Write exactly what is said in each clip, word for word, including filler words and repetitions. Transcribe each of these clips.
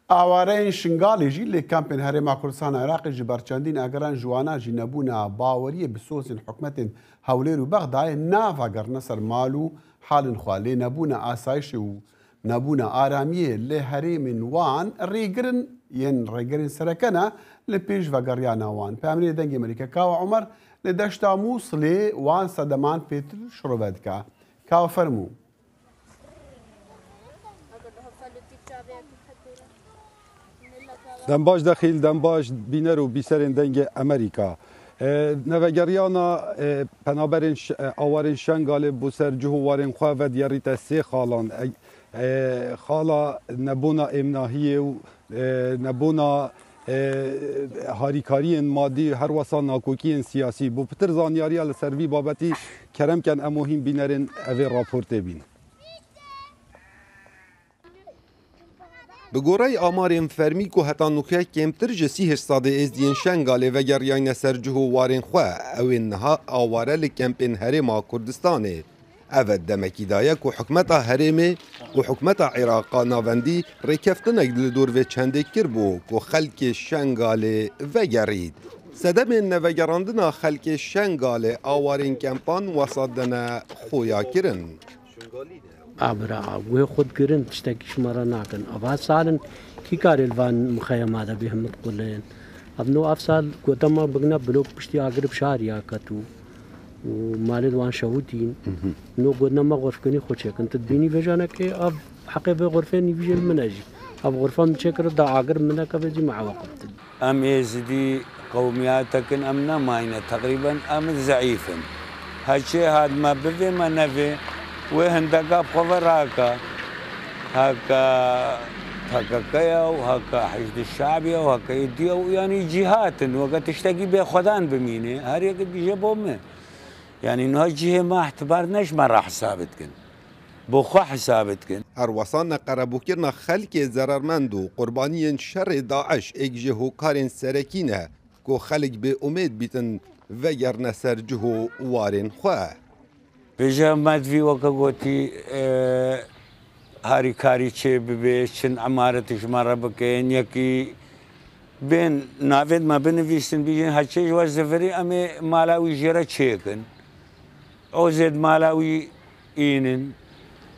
Awareyên Şingalê jî li kampên Herêma Kurdistana Iraqê ji ber çendîn egeran ji wana jî nebûna baweriyê bi sozên hikûmetên Hewlêr û Bexdayê navegerine ser mal û halên xwe, lê nebûna asayişê û nebûna aramiyê li herêmên wan rêgirin yên rêgerên sereke ne li pêş vegeriyana wan. Peyamnêrê Dengê Amerîka Kawa Omer li deşta Mûsilê wan sedeman pêtir şirove dike. Kawa, fermû. Dem baş Dexîl, dem baş bîner û bîserên Dengê Amerîka. E, nevegeriyana, e, penaberên ş-, e, awarên Şengalê bo ser cih û warên xwe vedigerîte sê xalan. E, e, xala nebûna êmnahiyê û, e, nebûna, e, harîkariyên madî, her wesa nakokiyên siyasî. Bo pitir zanyariya li ser vî babetî kerem ken em û hîn bînerên evê raportê bîn. Bi goreyê amarên fermî ku heta nuke kêmtir ji sî hişt sedê êzdiyên Şengalê vegeriyayne ser cih û warên xwe, ew ên niha aware li kempên Herêma Kurdistanê. Ev demekî daye ku hikûmeta herêmê û hikûmeta Îraqa navendî rêkeftinek li dor vê çendê kiribû ku xelkê Şengalê vegerît. Sedemên nevegerandina xelkê Şengalê awarên kempan wesa dene xuyakirin. Abira, guhê xwe digirin, tiştekî ji me re nakin. Ava salin kî karê li van muxeyema de bê hemit quleyin. Ev no ev sal gote me bigine blok piştî agir bi şariya ket û, û malê li wan şewitîn. No gote me xurfkinî xwe çêkin. Tu dibînî vêjanekê ev heqê vê xurfê nîvî jê li min e jî. Ev xurfa min çêkir da agir min neke vê jî me ewa qirtin. Em êzidî qewmiyatek in, em nemayne, teqrîben em zeîf in. Heçê hat me bivê me nevê, wê hindeka bi xwe ve rake. Heke P K K ya û heke Hişd Şe'bî ya û heke êdî ya û yanî cîhat in, weke tiştekî bêxwedan bimîne, her yek dibêje bo me. Yanî niha cihê me îtibar ne ji me re hesab dikin. Bo xwe hesab dikin. Her wesa neqerebûkirina xelkê zerermend û qurbaniyên şerê DAIŞ êk ji hokarên serekî ne ku xelk bê umêd bîtin vegerine ser cih û warên xwe. Vêje me divî weke gotî, e, harîkarî çê bibe, çin emaret ji me re bikin, yekî bên navêt me binivîsin, bîjin heçê ji we zivirî em ê mala wî jê re çêkin. Ew zêd mala wî înin,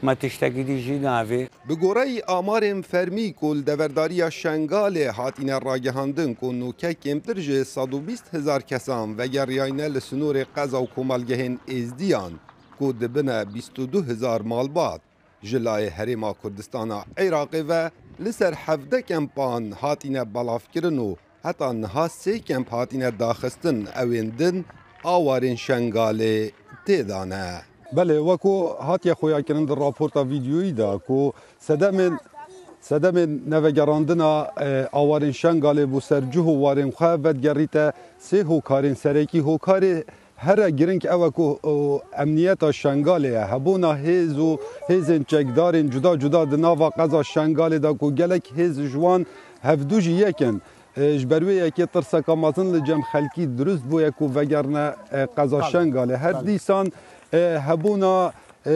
me tiştekî dî jî navê. Bi goreyî amarên fermî ku li deverdariya Şengalê hatine ragihandin ku nûke kêmtir ji sed û bîst hezar kesan vegeriyayne li sinorê qeza û komelgehên êzdiyan ku dibine bîst û du hezar malbat. Ji layê Herêma Kurdistana Iraqê ve li ser hevdeh kempan hatine belavkirin û heta niha sê kemp hatine daxistin, ewên din awarên Şengalê tê de ne. Belê, wekû hatiye xuyakirin di raporta vîdyoyî de ku sedemên, sedemên nevegerandina, e, awarên Şengalê bo ser cih û warên xwe vedigerîte sê hokarên serekî. Hokarê here girîng ew e ku, o, emniyeta Şengalê ye. Hebûna hêz û hêzên çekdarên cuda cuda di nava qeza Şengalê de ku gelek hêz ji wan hevdu jî yek in. E, ji ber wê yekê tirseka mezin li cem xelkî dirust bûye ku vegerine, e, qeza Belê. Şengalê. Her Belê. Dîsan, e, hebûna, e,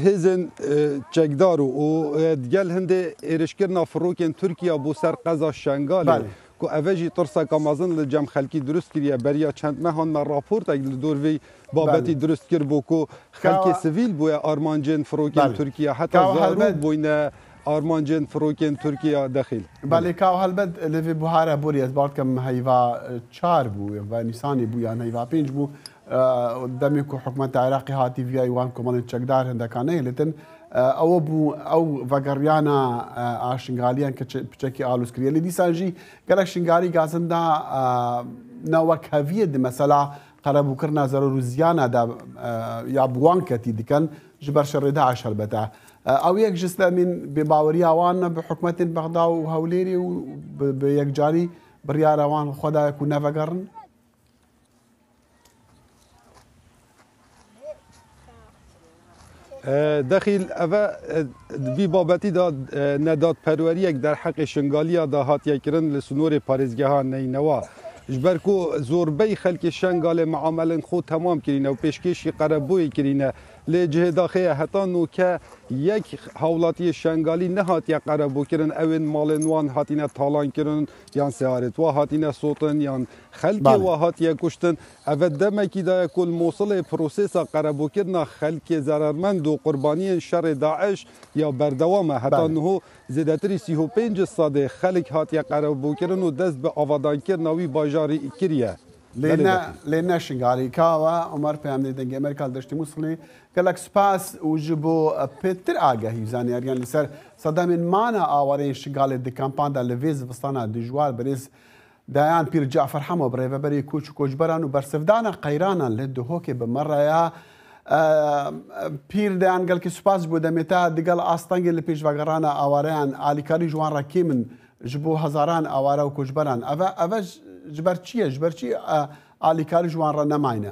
hêzên, e, çekdar û, û, e, digel hindê êrişkirina firokên Tirkiye bo ser qeza Şengalê. Belê. Ku eve jî tirseka mezin li cem xelkî dirust kiriye. Beriya çend mehan me raportek li dor vê babetî Belê. Dirust kiribû ku xelkê Kawa sivîl bûye armancên firokên Belê. Tirkiye, heta Kawa zarok helbet bûyne armancên firokên Tirkiye dexîl. Belê, Kawa helbet li vê buhara borî ez bawer dikim heyva, e, çar bû, ya Nîsanê bû yan heyva pênc bû. E, demê ku hikûmeta Iraqê hatî viyayî wan komelên çekdar hindeka nehêlitin. E, ew bû, ew vegeriyana, e, a Şingaliyan ke çe-, piçekî alozkiriye. Lê dîsan jî gelek Şingalî gazin da, e, ne wek heviyê di mesela qerebûkirina zeror û ziyana de, e, ya bi wan ketî dikin ji ber şerê DAIŞ helbete. E, ew yek ji sedemên bêbaweriya wan bi hikûmetên Bexda û Hewlêrê û bi, bi yekcarî biryara wan xwe daye ku nevegerin. E, dexîl eve, e, di vî babetî de, e, nedadperweriyek derheqê Şingaliya de hatiye kirin li sinorê parêzgeha Neynewa. Ji ber ku zorbey xelkê Şengalê miamelên xwe temam kirîne û pêşkêşî qerebûyê kirîne, Lê cihê daxê ye, heta nûke yek hawlatiyê Şengalî nehatiye qerebûkirin, ew ên malên wan hatine talankirin, yan seharêt wa hatine sotin, yan xelkê Belê. wa hatiye kuştin. Eve demekî daye ku li Mosilê prosesa qerebûkirina xelkê zerermend û qurbaniyên şerê DAIŞ ya berdewam e. Heta Belê. niho zêdetirî sî û pênc sedê xelk hatiye qerebûkirin û dest bi avadankirina wî bajarî kiriye. Lê Belê, ne, Bekir. lê ne Şingalî. Kawa Omer, peyamnêrê Dengê Amerîka li deştê Mûsilê. Gelek spas û ji bo, e, pêtir agahî û zaniyariyan li ser sedemên mana awareyên Şingalê di kampan de li vê zivistana dijwar, birêz Dayan Pîr Cafer Hemo, bi rêveberê koç û koçberan û bersivdana qeyranan li Duhokê bi me re ya. E, Pîr Dayan, gelkî spas ji bo demê te, digel astengê li pêşvegerana awareyan alîkarî ji wan re kêm in. Ji bo hezaran aware û koçberan. Eve, eve ji, ji ber çi ye? Ji ber çi, e, alîkarî ji wan re nemayne?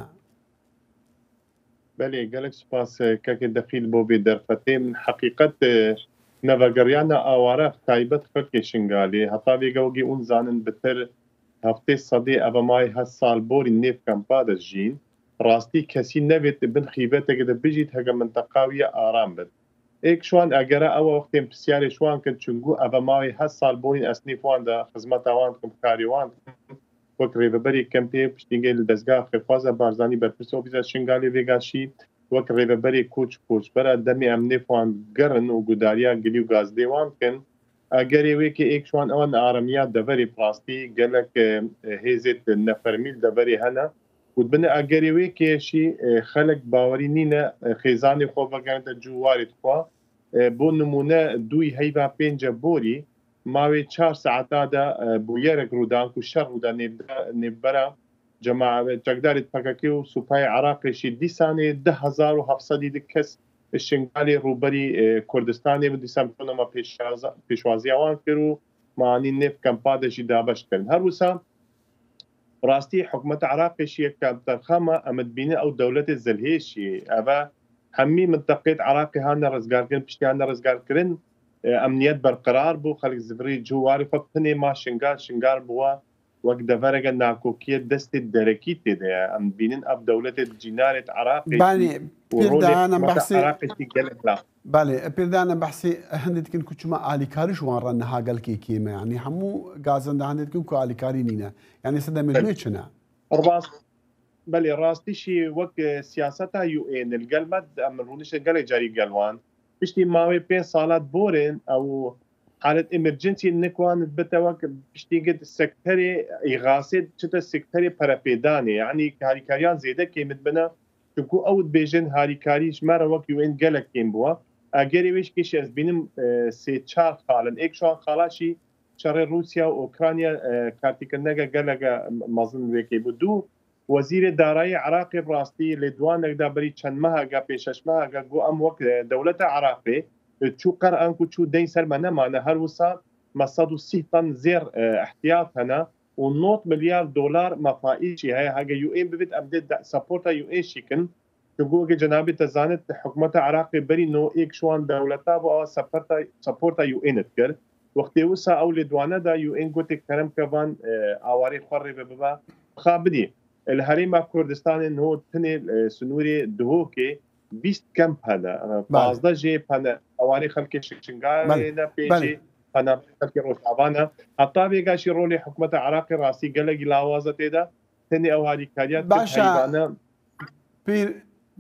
Belê, gelek spas, e, kekê Dexîl bo vê derfetê. Min heqîqet, e, nevegeriyana aware taybet xelkê Şingalê. Heta vê gewgê hûn zanin bitir heftê sedê eve mayê hest sal borî nêv kampa de jîn. Rastî kesî nevêt bin xîveteke de bijît heke minteqa wî ye aram bit. Êk şwan egere ew e wextên pisyarê şwan kin, çunku eve mawê hest sal borîn ez nêv wan de xizmeta wan dikim, karê wan dikim. Wek rêveberê kempê piştî gel li dezgeha Xêrxwaza Barzanî berpirsê Ofîsa Şingalê vêga şî, wek rêveberê koç û koçbera demê em nêv wan gerin û gudariya gilî û gazdê wan dikin. Egerê wê ke êk şwan ewa nearamiya deverê bi rastî gelek, e, hêzê nefermî li deverê hene. Û dibine egerê wê kêşî, e, xelek bawerî nîne, e, xêzanê xwe vegerinde cû warê xwe. E, bo nimûne dûyî heyva pênce borî, mawê çar saeta de, e, bûyerek rûdan ku şer rûda nêvde-, nêvbera cema-, çekdarê P K K û Supayê Iraqê şî dîsanê deh hezar û heft sedî di kes Şingalê rûberî, e, Kurdistanê bû, dîsan bi nama pêşwaza-, pêşwaziya wan kir û me anî nêv kempa de jî dabeş kirin. Her wisa Rastî hikûmeta Iraqê şî yek kemterxa me, em dibînin ew dewletê zilhêşî. Eve hemî minteqê di Iraqê hane rizgarkirin, piştî hane rizgarkirin, e, emniyet berqerar bû, xelk zivirî cû warê xwe, tenê ma Şingal, Şingal bi we wek devereke nakokiyê destê derekî tê de ye. Em dibînin ev dewletê di cînarê di Iraqê Belê, jî û Pîr rolê Dayan, em hikûmeta behsê Iraqê jî gelek laf. Belê, Pîr Dayan, em behsê hindê dikin ku çima alîkarî ji wan re niha gelkê kêm e. Yanî hemû gazin de hindê dikin ku alîkarî nîne. Yanî sedemê Belê. wê çi ne? Rast, belê, rastî jî wek, e, siyaseta U N li gel me, em rûniştin gelek carî gel wan. Piştî mawê pênc sala borên ew halet emergency nik wan dibite wek piştî gid sekterê îxasê, çite sekterê perepêdanê. Yanî harîkariyan zêde kêm dibine. Çunku ew dibêjin harîkarî ji me re wek U N gelek kêm bû. Egerê wê ji kêşî ez bînim, e, sê çar xal in. Êk ji wan xala jî şerê Rûsya û Ukrayna, e, kartîkirineke geleke mezin wê kê bû. Du, Wezîrê Darayî Iraqê bi rastî lê di wan derê de berî çend meheke, pênc şeş meheke got, em wek, e, dewleta Iraqê, e, çû qer anku çû deyn ser me nemane. Her wisa me sed û sî ton zêr, e, ihtiyat hene û nod milyar dolar me faîz jî heye. Heke U N bivêt, em dê de-, supporta U N jî kin. Çunku weke cenabê te zanit, hikûmeta Iraqê berî no êk ji wan dewleta bû, ewa supporta, supporta U N dikir. Wextê wisa ew lê di wane de U N gotê kerem ke van, e, awarê xwe rê ve bibe. Xabidî, e, li Herêma Kurdistanê niho tenê, e, sinûrê Duhokê bîst kemp hene. E, Belê. pazdeh jê hene awarê xelkê Şingalê Belê. ne, pêncê Belê. hene xelkê Rojava ne. Heta vêga jî rolê hikûmeta Iraqê rastî gelekî lawaz e tê de. Tenê ew harîkariya Baş e. heyvane Pîr,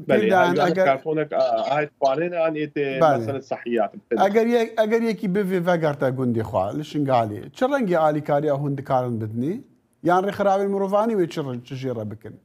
Belê, Pîr Dayan, heyvane eger kartonek, a, a, xwarin an ê tê Belê. mesela sehiyat. Eger yek, eger yekî bivê vegerte gundê xwe li Şingalê, çi rengî alîkariya hûn dikarin bidinî? Yan rêxirawên mirovanî wê çi re, çi jê re bikin?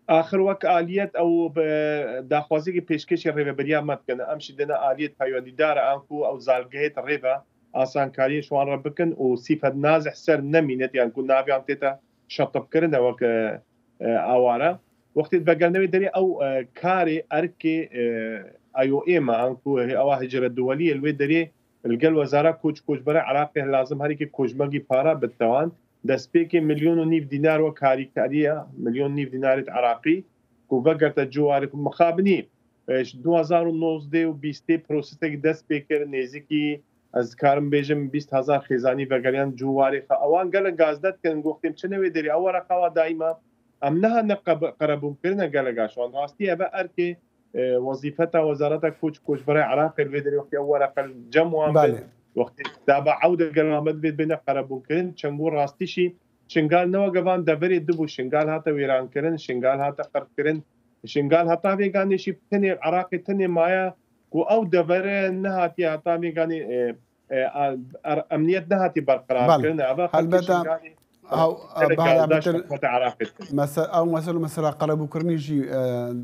Axir wek aliyet ew bi daxwaziyekî pêşkêşî rêveberiya me dikin. Em jî dine aliyet peywendîdar e, anku ew zalgehê di rê ve asankariyê ji wan re bikin û sîfet nazih ser nemînit, yan ku naviyan tête şetibkirin e wek, e, e, aware. Wextê vegerine wê derê ew, e, karê erkê, e, I O M e, anku ewa hicret duwelî ye, li wê derê li gel wezara koç koçbera Iraqê lazim herî ke koçmegî para bidite wan. Destpêkê milyon û nîv dînar wek harîkariya, milyon nîv dînarê di Iraqî ku vegerte ciwarê ku mixabinî, e, ji du hezar û nozdeh û bîstê prosesek dest pê kir, nêzîkî, ez dikarim bêjim, bîst hezar xêzanî vegeriyan ciwarê xwe. Ewan gelek gazde dikin, goxtêm çi ne wê derê, ew wereqa wa daîma. Em niha ne qeb-, qerebûn kirine gelek a şwan. Rastî eve erkê e, wezîfeta Wezareta Koç û Koçbera Iraqê li vê derê wextê ew wereqe li cem wan bin, Belê. wextê daba ewd gel wan bin vê bêne qerebûnkirin, çengû rastî jî Şingal ne weke van deverê dibû, Şingal hate wêrankirin, Şingal hate qirkirin, Şingal heta vê ganê jî tenê Iraqê tenê maye ku ew devere nehatiye heta vê ganê, e, e, a, er, emniyet nehatiye berqerar Belê. kirin. Eva xelkê Helbete Şingalê ew, e, gelek Bahra galdaş Bitir, hikûmeta Iraqê dikin. mese-, ew mesele û mesela qerebûkirinî jî, e,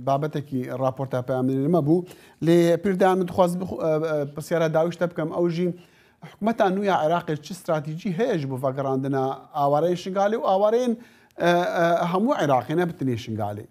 babetekî raporta peyamnêrê me bû. Lê pir de min dixwaz bixu-, e, e, pirsyara dawî ji te bikim. Ew jî hikûmeta nû ya Iraqê çi stratejî heye ji bo vegerandina awareyên Şingalê û awareyên, e, e, hemû Iraqê, ne bi tenê Şingalê?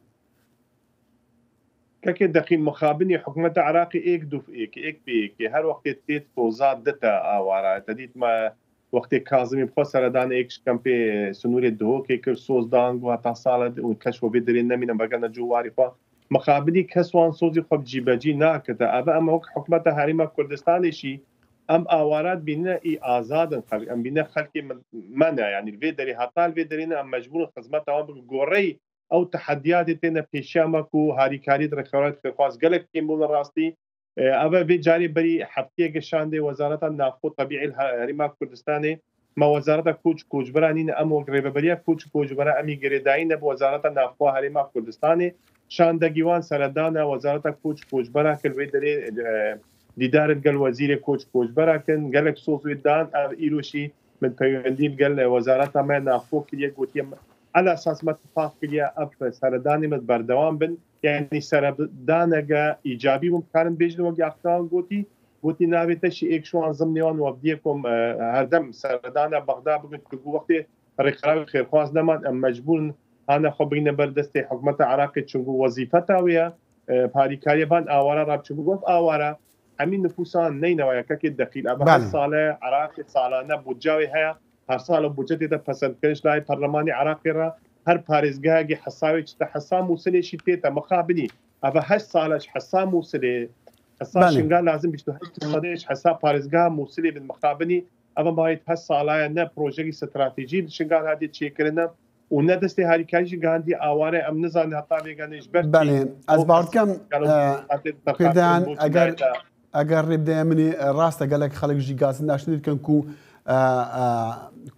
Kekê Deqîl, mixabinî hikûmeta Iraqê êk dûf êk, êk pê êkê, her wextê têt soza dite awara. Te dît me wextê Kazimî bi xwe seredana êk ji kempê, e, sinûrê Duhokê kir, soz dan, got heta sala di-, û kes we vê derê nemîne, vegerine cû warî xwe. Mixabinî kes wan sozî xwe cîbecî nakirte. Eve em wek hikûmeta Herêma Kurdistanê jî em awara dibînine î azad in xelk. Em bîne xelkê me, me ne, yanî li vê derê heta li vê derê ne, em mecbûr in xizmeta wan bikin. Goreyî ew tehediyatê têne pêşiya me ku harîkariyê di rêxewrayê xêrxwaz gelek kêm bûn li rastî. E, ev e vê carê berî heftiyeke şandê Wezareta Navxwe Tebîî li Herêma Kurdistanê me Wezareta Koç û Koçbera nîne, em wek Rêveberiya Koç û Koçbera em ê girêdayî ne bi Wezareta Navxwe Herêma Kurdistanê. Şandegî wan seredana Wezareta Koç û Koçbera kir, wê derê, e, dîdar li gel Wezîrê Koç û Koçbera kin, gelek soz wê dan, ev îro jî min peywendî li gel Wezareta me Navxwe kiriye, gotiye me, ela esas me tifaq kiriye, ev seredanê me berdewam bin. Yanî seredaneke îcabî bû, dikarin bêjin wek Yaxtan gotî, gotî navê te jî êk ji wan zimnê wan wefdiyê ku em, e, herdem seredana Bexda bikin, çunku wextê rêkxerawê xêrxwaz neman, em mecbûr in hane xwe bigîne ber destê hikûmeta Iraqê, çunku wezîfeta wê ye, e, harîkariya van awara re, çunku ev awara hemî nifûsan neyne waya, kekê Deqîl. Eva her Belê. sale Iraqê salane budca wê heye, her sale budce tête pesendkirin ji layê perlemanê Iraqê re, her parêzgehekî hesa wê çi te hesa Mûsilê jî tête mixabinî. Eva heşt sale ji hesa Mûsilê, hesa Belê. Şingal lazim bî ji heşt sedê ji hesa parêzgeha Mûsilê bin mixabinî. Eva mayî heşt sala ye, ne projeyekî stratejî li Şingal hatiye çêkirin e û ne destê harîkarî jî gihandiye aware, em nizanin heta vê ganê ji ber çi Belê, ez ew bawer dikim, gelo e, hatê Pêrden, terxastin bo eger, çinayeta. eger rê bideye min ê, e, rast e, gelek xelk jî gazin naşinî dikin ku, e, e,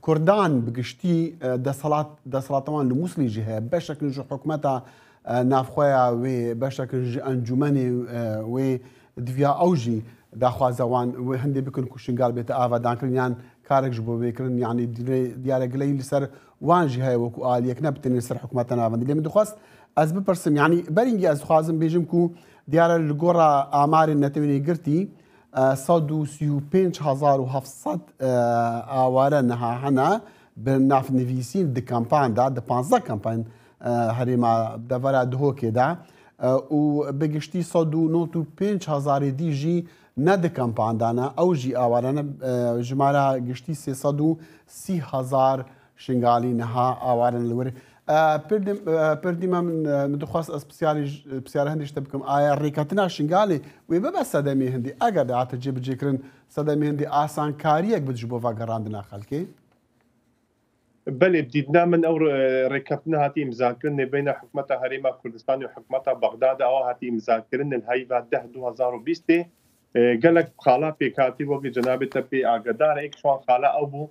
Kurdan bi giştî, e, deselat, deselata wan li Mûsilê jî heye. Beşek in ji hikûmeta, e, navxweya wê, beşek in ji encûmenê, e, wê, diviya ew jî daxwaza wan wê hindê bikin ku Şingal bête avadankirin yan karek ji bo vê kirin, yanî diyare, diyare gileyî li ser wan jî heye wekû aliyek, ne bi tenê li ser hikûmeta navendî. Lê min dixwest ez bipirsim, yanî berîngî ez dixwazim bêjim ku diyare li gora amarên Netewên Yekgirtî, e, sed û sî û pênc hezar û heft sed, e, aware niha hene bi navnivîsîn di kampan de, di panzdeh kampan, e, herêma devera Duhokê de, e, û bi giştî sed û nod û pênc hezarê dî jî ne di kampan de ne, ew jî aware ne, e, jimara giştî sê sed û sî hezar Şingalî niha aware ne li wir. E, pir dî-, e, pir dîme min, e, min dixwest ez pisyarî j-, pisyara hindî ji te bikim. Aya rêketina Şingalê wê bibe sedemê hindî? Eger de hate cêbicêkirin, sedemê hindî asankariyek bide ji bo vegerandina xelkê? Belê, bi dîtina min ew re-, rêkeftina hatî îmzakirin nêbeyna hikûmeta Herêma Kurdistanê û hikûmeta Bexdadê, ewa hatî îmzakirin li heyva deh du hezar û bîstê. E, gelek xala pêk hatî, wekî cenabê te pê agedar e, êk ji wan xala ew bû.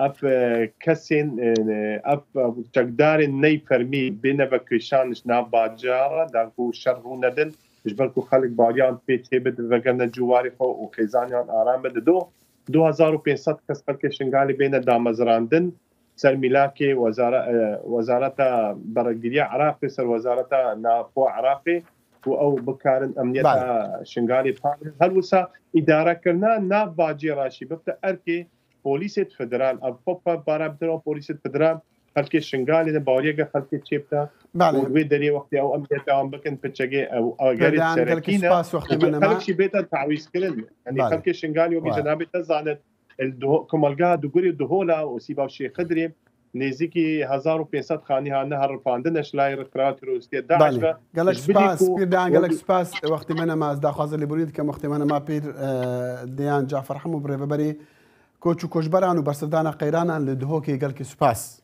Ev, e, kesên, e, ev, e, çekdarên ney fermî bêne vekêşan ji nav bajar re, da ku şer rû nedin, ji ber ku xelk bariyan pê çêbidin, vegerine ciwarê xwe û xêzaniyan aram bide. Do, du hezar û pênc sed kes xelkê Şingalê bêne damezrandin ser mîlakê wezara-, e, Wezareta Beregiriya Iraqê, ser Wezareta Navxwe Iraqê, ku ew bikarin emniyeta Belê. Şingalê parê. Her wisa îdarekirina nav bacê re jî bibte erkê polîsê federal. Ev xwe pa-, para bidin ew polîsê federal, xelkê Şingalê de baweriyeke xelkê çêbike Belê. û li wê derê wextê ew emniyeta wan bikin piçekê ew agerê Pêrdan, gelekî serekî ne. spas wextê Û me nema. xelk jî bête tawîzkirin. Yanî Wa. xelkê Şingalê wekî Wa. cenabê te zanit, li Duho-, komelgeha Dugurê Duhola û Sîba Şêxidrê nêzîkî hezar û pênc sed xanî hane herifandin ji layê rêkxirawa terorîstî ya DAIŞ Belê. ve. Gelek Ji bilî spas, ku Pîrdehan, gelek wek spas. Wextê me nema, ez daxwaza lêborînê dikim, wextê me nema pîr, e, Deyan Cafer Hemû bi rêveberê koç û koçberan û bersivdana qeyranan li Duhokê gelkî spas.